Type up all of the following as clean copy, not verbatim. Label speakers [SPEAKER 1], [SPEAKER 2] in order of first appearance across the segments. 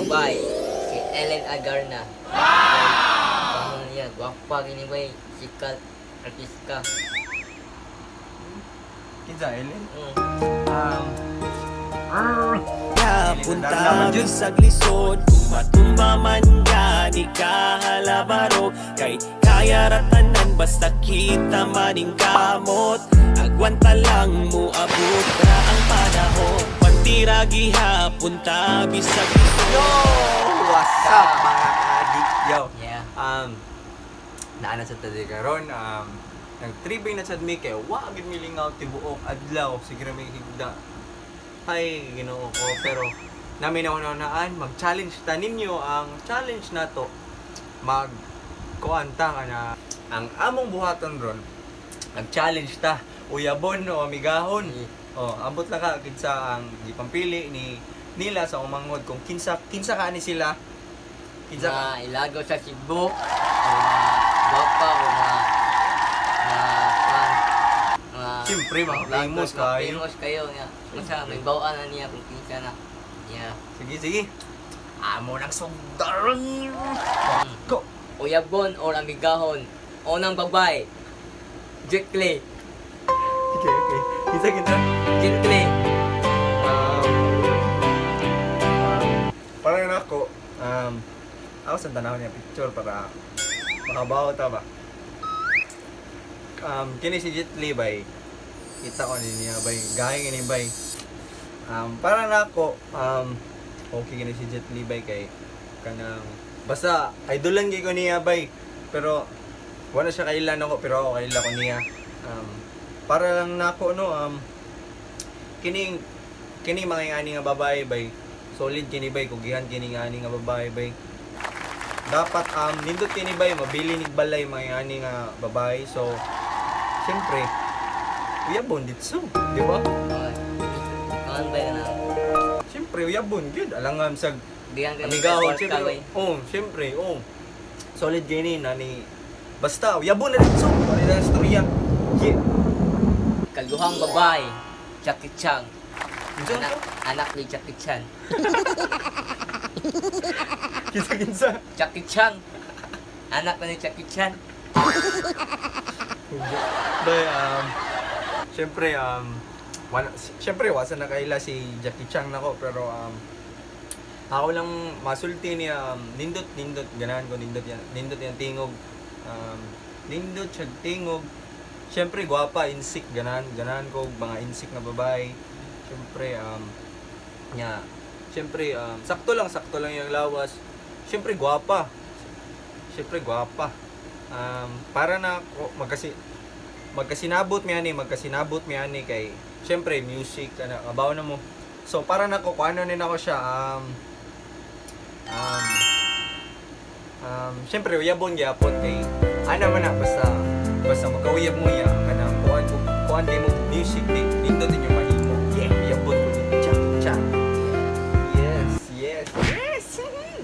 [SPEAKER 1] Babae, si Ellen Adarna. Wow! Ano niya, gwapa gini bay, sikat, artista.
[SPEAKER 2] Kinsa, Ellen?
[SPEAKER 3] Punta bisag lisod. Kung matumba man gani ka halabarog. Kay kaya ratanan basta kita maning kamot. Agwanta lang mo abot ra ang panahon. Pantira gihapon ta bisag lisod.
[SPEAKER 2] Yo! What's up, mga ka-geek? Yo!
[SPEAKER 1] Yeah.
[SPEAKER 2] Naana sa tadi karon, nag-tripping na sad mi kay wa gid mi lingaw tibuok adlaw, sige ra may higda. Ay, Ginoo ko, pero namin na naan mag-challenge ta ninyo. Ang challenge nato, mag kuan ta nga na ang among buhaton ron, nag-challenge ta uyabon o amigahon. Oh, ambot lang ka kinsa ang gipampili ni nila sa umangod kung kinsa kinsa ka ani sila, kinsa ka.
[SPEAKER 1] Mga ilago sa Cebu, o mga gwapa, o mga kwan, mga
[SPEAKER 2] Siyempre, mga
[SPEAKER 1] vloggers,
[SPEAKER 2] famous
[SPEAKER 1] mga
[SPEAKER 2] kayo.
[SPEAKER 1] famous kayo nga. Unsa may bawaan na niya kung kinsa na. Yeah.
[SPEAKER 2] Sige, sige. Amo nang sugdaran. Go.
[SPEAKER 1] Uyabon or amigahon. Unang babae, Jack Clay.
[SPEAKER 2] Okay. Kinsa, kinsa?
[SPEAKER 1] Jack Clay.
[SPEAKER 2] Parang na ako, ako sa tanaw niya picture para makabaw ta ba. Kini si Jet Li bay. Kita ko ni niya bay. Gahi kini bay. Para na ako, okay kini si Jet Li bay kay kanang basta idolan kay ko niya bay. Pero wala siya kailan ako, pero ako kaila ko niya. Para lang nako no, kining kini mga ani nga babae bay, solid kini bay, kugihan kini nga ani nga babae bay. Dapat nindot kini bay, mabili nig balay mga ani nga babae. So siyempre uyabon ditso, di ba?
[SPEAKER 1] Okay. Kaon ba na?
[SPEAKER 2] Siyempre uyabon gyud, alangam sa
[SPEAKER 1] Diyan ka
[SPEAKER 2] amigahon,
[SPEAKER 1] ka
[SPEAKER 2] siyempre.
[SPEAKER 1] bay.
[SPEAKER 2] Oh, siyempre, oh. Solid kini nani, basta uyabon na ditso, wala na istorya. Yeah.
[SPEAKER 1] Kaluhang babae, Jackie Chan.
[SPEAKER 2] Unsa
[SPEAKER 1] Anak,
[SPEAKER 2] to?
[SPEAKER 1] anak ni Jackie Chan.
[SPEAKER 2] Kinsa, kinsa?
[SPEAKER 1] Jackie Chan. Anak na ni Jackie Chan.
[SPEAKER 2] Bay, syempre, wala, syempre, wasa na kaila si Jackie Chan nako, pero ako lang masulti niya, nindot, nindot, ganahan ko, nindot yan, nindot yan tingog, nindot siya tingog, syempre, gwapa, insik, ganahan, ganahan ko, mga insik na babae, syempre, nya, syempre, sakto lang yung lawas, syempre, gwapa, syempre, gwapa, para na ako, magkasinabot mi ani, magkasinabot mi ani kay syempre music ana, kabaw na mo. So para nako, kuano ni nako siya, um syempre uyabon gyapon kay ana man na, basta basta magkauyab mo ya kanang kuan ko, kuan kay mo music di nindot ninyo mahimo. Yeah, uyabon ko ni Jackie Chan. Yes,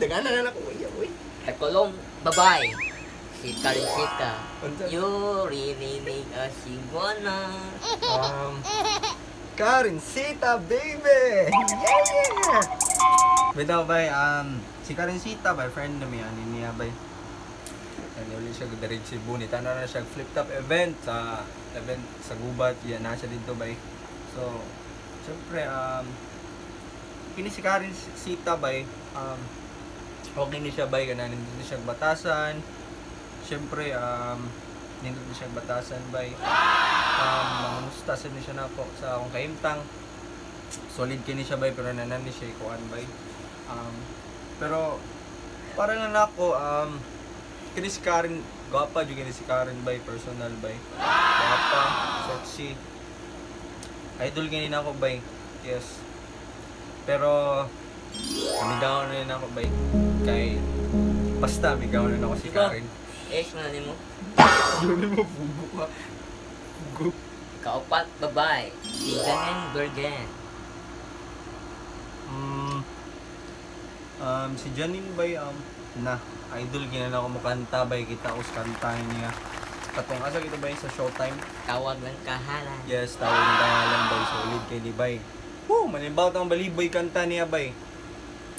[SPEAKER 2] dagana na nako uyab uy.
[SPEAKER 1] Kakulong babae, si Karisita.
[SPEAKER 2] Unsa?
[SPEAKER 1] You really need a Cebuana.
[SPEAKER 2] Karen Sita, baby! Yeah! Bitaw bay, si Karen Sita, bay, friend na mi, ani niya, bay. Ani uli siya dari Cebu, ni tanan na siya flip top event sa event sa gubat, yan na siya dito, bay. So, syempre, kini si Karen Sita, bay, okay ni siya, bay, kana nindot ni siya batasan. Syempre, nindot ni siya batasan, bay. Mga musta sad ni siya nako sa akong kahimtang. Solid kini siya bay, pero nanan ni siya ikuan bay. Pero para lang nako, kini si Karen gwapa jud kini si Karen bay, personal bay. Gwapa, sexy. Idol kini nako bay. Yes. Pero amigaw na rin ako bay. Kay basta amigaw na ako si
[SPEAKER 1] Diba?
[SPEAKER 2] Karen.
[SPEAKER 1] Ex man na nimo.
[SPEAKER 2] Yun mo bugo ka. Bugo.
[SPEAKER 1] Kaupat babae, si Janine Bergen.
[SPEAKER 2] Si Janine bay, na idol gina na ako mo kanta bay, kita ko sa kanta niya. Katong asa kita bay sa Showtime.
[SPEAKER 1] Tawag ng kahalan.
[SPEAKER 2] Yes, tawag ng pangalan bay, solid kay ni bay. Woo, manibaw tang balibay kanta niya bay.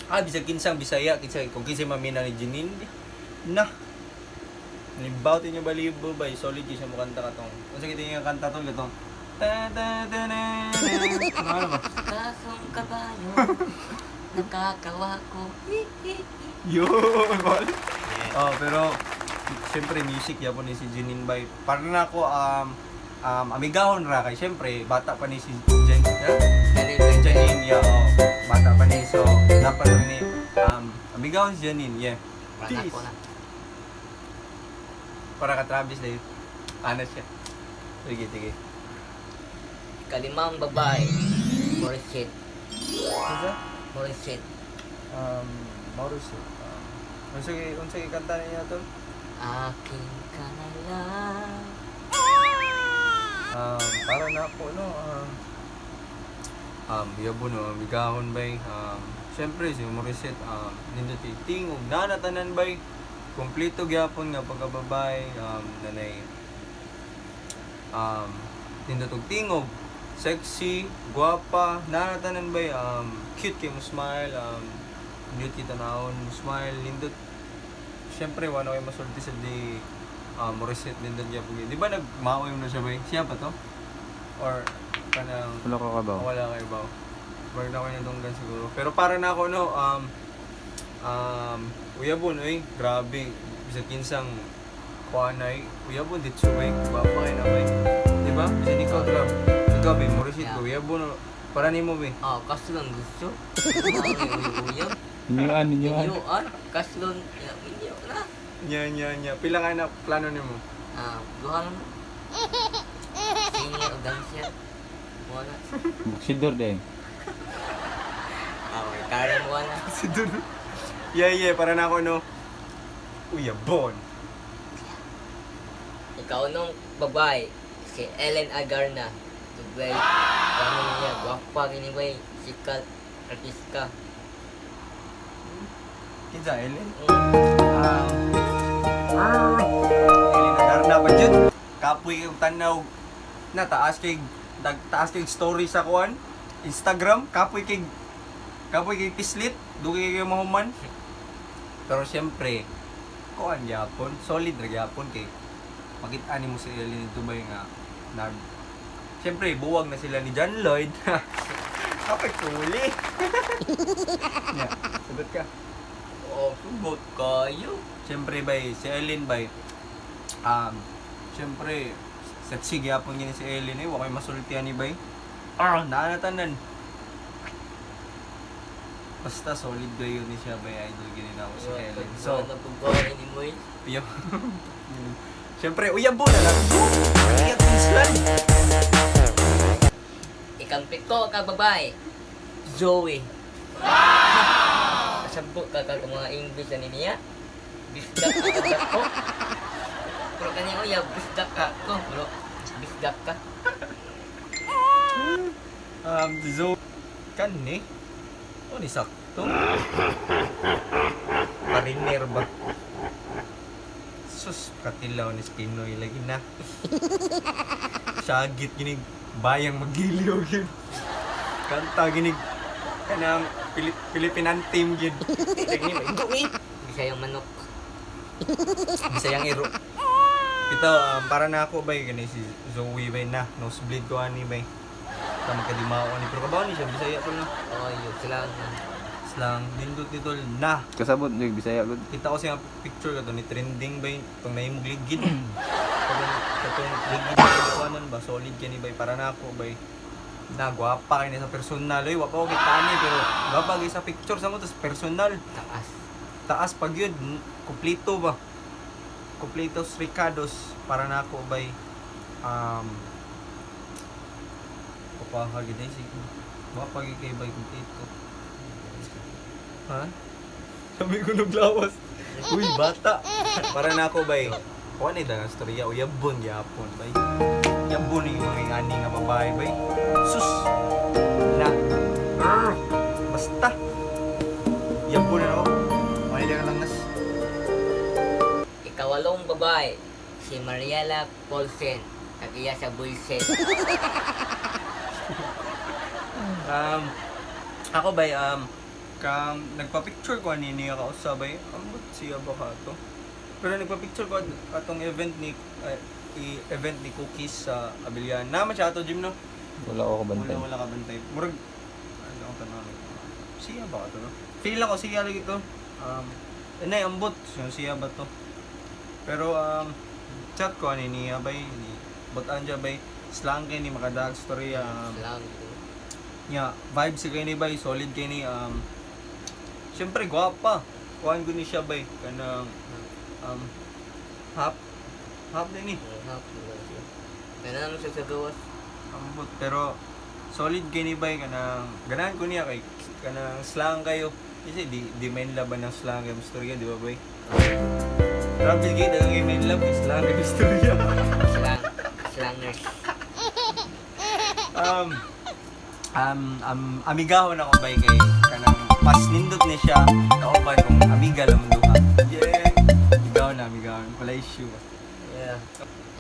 [SPEAKER 2] Ah, bisag kinsang Bisaya, kinsa kung kinsay mamina ni Janine. Na. Nibaw niyo balibo bay solid gyud siya mo kanta katong. Unsa gid nga kanta tol katong. Ta ta ta na. Na. Ano ba?
[SPEAKER 1] Kasong kabayo, nakakawa ko. Hi, hi, hi.
[SPEAKER 2] Yun, bal. Oh, pero siyempre music yapon ni si Janine bay. Para na ako amigahon ra kay siyempre bata pa ni si Jen. Yeah?
[SPEAKER 1] Janine.
[SPEAKER 2] Janine, yeah, oh. Bata pa ni so dapat rin ni amigahon si Janine, yeah.
[SPEAKER 1] Para na ako na.
[SPEAKER 2] Para ka Travis dahil. Ano siya? Sige, sige.
[SPEAKER 1] Kalimang babae, Morissette.
[SPEAKER 2] Kinsa?
[SPEAKER 1] Morissette.
[SPEAKER 2] Mauricio. Unsa kay unsa kay kanta niya tol?
[SPEAKER 1] Aking ka na lang.
[SPEAKER 2] Para na po no. Yabo no, migahon bay. Syempre si Morissette nindot kay tingog nanatanan bay. Kompleto gyapon nga pagkababay nanay nindot og tingog sexy, guwapa, nanatanan bay cute kay mo smile, nindot kita naon mo smile, nindot. Syempre wala kay masulti sa di Morissette nindot gyapon. Di ba nagmaoy mo na siya bay? Siya pa to? Or kanang
[SPEAKER 4] Wala ka ka ba?
[SPEAKER 2] wala kayo ba? Wag na kayo nadunggan siguro. Pero para na ako, no, uyabon, oy, grabe. Bisag kinsang kuanay, uyabon, ditso, bay. Gwapa kayo na, bay. Di ba? Bisag ikaw, trap. Ikaw, bay, morisit ko, uyabon, oh. Para nimo, bay.
[SPEAKER 1] Oh, kaslon gusto. Uyab.
[SPEAKER 4] Inyuan, inyuan.
[SPEAKER 1] Inyuan. Kaslon. Inyo na.
[SPEAKER 2] Nya, nya, nya. Pila ka na plano nimo?
[SPEAKER 1] Ah, duha lang. Singer o dancer. Wala.
[SPEAKER 4] Buksidor din.
[SPEAKER 1] Ah, okay. Karen wala.
[SPEAKER 2] Si Dun. Yeah, para na ako, no. Uyabon.
[SPEAKER 1] Ikaw nung babae, si Ellen Agarna. Dublay. Ano niya, gwapa gini bay. Sikat, artista.
[SPEAKER 2] Kinsa, Ellen?
[SPEAKER 1] Mm.
[SPEAKER 2] Ellen Adarna pa dyan. Kapoy kay tanaw na taas kay taas kay story sa kuan Instagram kapoy kay pislit dugay kay mahuman. Pero siyempre kuan gyapon solid ra gyapon kay makita nimo si Ellen Dubai nga nag siyempre buwag na sila ni John Lloyd. Kapoy kuli. Yeah, sagot ka.
[SPEAKER 1] Oh, sugot kayo.
[SPEAKER 2] Siyempre bay, si Ellen bay. Siyempre sexy gyapon gini si Ellen eh, wa kay masultian ni bay. Ah, naanatanan. Basta solid bay yun ni siya bay, idol gini na ako si Ellen. So,
[SPEAKER 1] wala pag ni mo eh.
[SPEAKER 2] uyab. Siyempre, uyabo na lang. Uyab Island.
[SPEAKER 1] Ikampito ka babae, Zoe. Wow! Kasabot ka ka mga English na niya. Bisdak ka ka ko. Pero kani oya, bisdak ka ko. Bro, bisdak ka.
[SPEAKER 2] Si Zoe. Kan ni? O ni sakto. Mariner ba? Sus, katilaw ni Pinoy lagi na. Syagit ginig bayang magiliw gid. Kanta ginig kanang Pilipinan team gid. Lagi ni maigo ni.
[SPEAKER 1] Bisayang manok.
[SPEAKER 2] Bisayang iro. Ito, para na ako bay gani si Zoe bay na nosebleed ko ani bay. Ta magkadimao ani pero kabaw ni siya Bisaya ko na.
[SPEAKER 1] Oh, yun sila.
[SPEAKER 2] Slang nindot nito na.
[SPEAKER 4] Kasabot yung Bisaya gud.
[SPEAKER 2] Kita ko siya picture kato ni trending bay itong nahimog ligid. Katong katong ligid na kuanan ba solid kani bay para na ako bay. Na gwapa kay ni sa personal oy, wa pa ko kita ani pero gwapa kay sa picture sa mo tas personal.
[SPEAKER 1] Taas.
[SPEAKER 2] Taas pag yun, kumpleto ba? Kumpletos Ricardos para na ako bay Kapahag gid ay sige. Gwapa gyud kay bay kumpleto. Ha? Sabi ko naglawas. Uy, bata. Para na ako bay. Kuha ni dang istorya uyabon gyapon bay. Yabon ni mga ingani nga babae bay. Sus. Na. Arr! Basta. Yabon na ako. May lang langas.
[SPEAKER 1] Ikawalong babae, si Mariela Paulsen. Tagiya sa Buiset.
[SPEAKER 2] Ako bay Kang nagpa-picture ko ani niya kausabay, ambot siya ba ka to? Pero nagpa-picture ko atong event ni event ni Cookies sa Abilian. Naman siya ato gym, no?
[SPEAKER 4] Wala ko kabantay.
[SPEAKER 2] Wala, wala ka bantay. Murag ano ang tanong? Siya ba to, no? Feel ako siya lagi to. Inay ambot siya siya ba to? Pero chat ko ani niya bay ni butan siya bay slang kay ni makadag story
[SPEAKER 1] Slang.
[SPEAKER 2] Nya, vibe si kay ni bay, solid kay ni syempre gwapa. Kuan ko ni siya bay kanang hap hap din ni.
[SPEAKER 1] Hap. Kaya naman siya sa gawas.
[SPEAKER 2] Ambot pero solid kay ni bay kanang ganahan ko niya kay kanang slang kayo. Kasi di di main laban ng slang kay istorya, di ba bay? Travel gate ang main love is slang kay istorya.
[SPEAKER 1] Slang. Slangers.
[SPEAKER 2] um um, um amigahon ako bay kay kanang pas nindot ni siya kauban kung amiga lang duha. Yeah. Amigahon na amigahon, wala issue.
[SPEAKER 1] Yeah.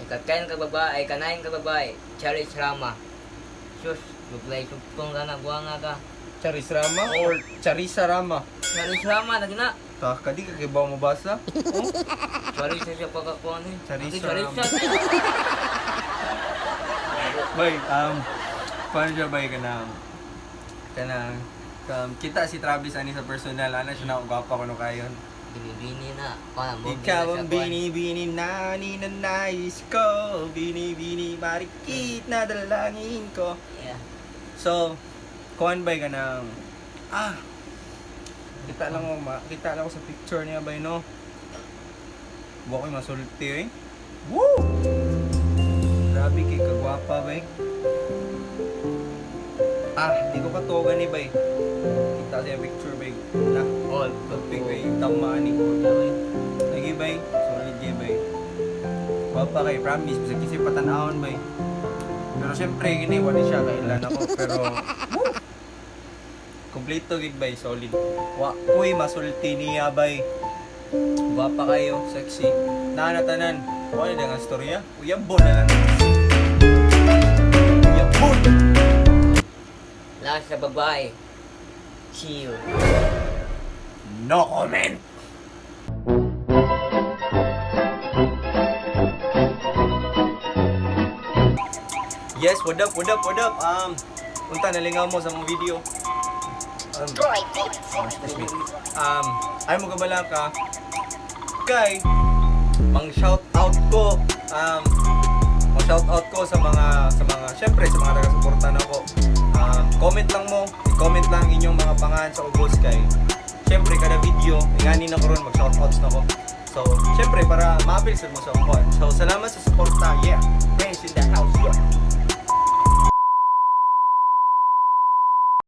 [SPEAKER 1] Ikakain ka babae, kanain ka babae. Charis Rama. Sus, luglay sugtong ka na, buwanga ka.
[SPEAKER 2] Charis Rama or Charisa Rama?
[SPEAKER 1] Charis Rama, lagi na.
[SPEAKER 2] Ta kadi ka kay ba mo basa?
[SPEAKER 1] Charis siya pagkakuan eh.
[SPEAKER 2] Charis
[SPEAKER 1] Ate, Charis
[SPEAKER 2] Rama.
[SPEAKER 1] siya.
[SPEAKER 2] Bay, paano siya bay kanang kanang kita si Travis ani sa personal, ana siya na gwapa ko no kayon.
[SPEAKER 1] Binibini na. Kuan, mo,
[SPEAKER 2] Ikaw ang binibini na ninanais ko, binibini marikit na dalangin ko.
[SPEAKER 1] Yeah.
[SPEAKER 2] So, kuan bay kanang kita lang ko kita lang ko sa picture niya bay, no. Wa ko'y masulti eh. Woo! Grabe kay kagwapa bay. Ah, di ko katuogan ni bay. Kita siya picture bay. Na,
[SPEAKER 1] Oh,
[SPEAKER 2] topic bay tama ni. Lagi bay, solid gay bay. Gwapa kay promise bisag kasi patan-awon bay. Pero syempre gini wala siya kailan ako pero woo! Kompleto gig bay, solid. Wa ko'y masulti niya bay. Gwapa kayo, sexy. Naana tanan. Wala na nga storya. Uyabon na lang. Uyabon!
[SPEAKER 1] Last sa babae. Chill.
[SPEAKER 2] No comment! Yes, what up, what up, what up? Unta nalingaw mo sa mong video. Excuse me. Ay mo kabala ka kay mang shout out ko mang shout out ko sa mga syempre sa mga taga-suporta nako. Comment lang mo, i-comment lang inyong mga pangalan sa ubos kay syempre kada video ingani na ko ron mag shout outs na ko. So, syempre para maapil sad mo sa akong kuan. So, salamat sa suporta. Yeah. Friends in the house. Yeah.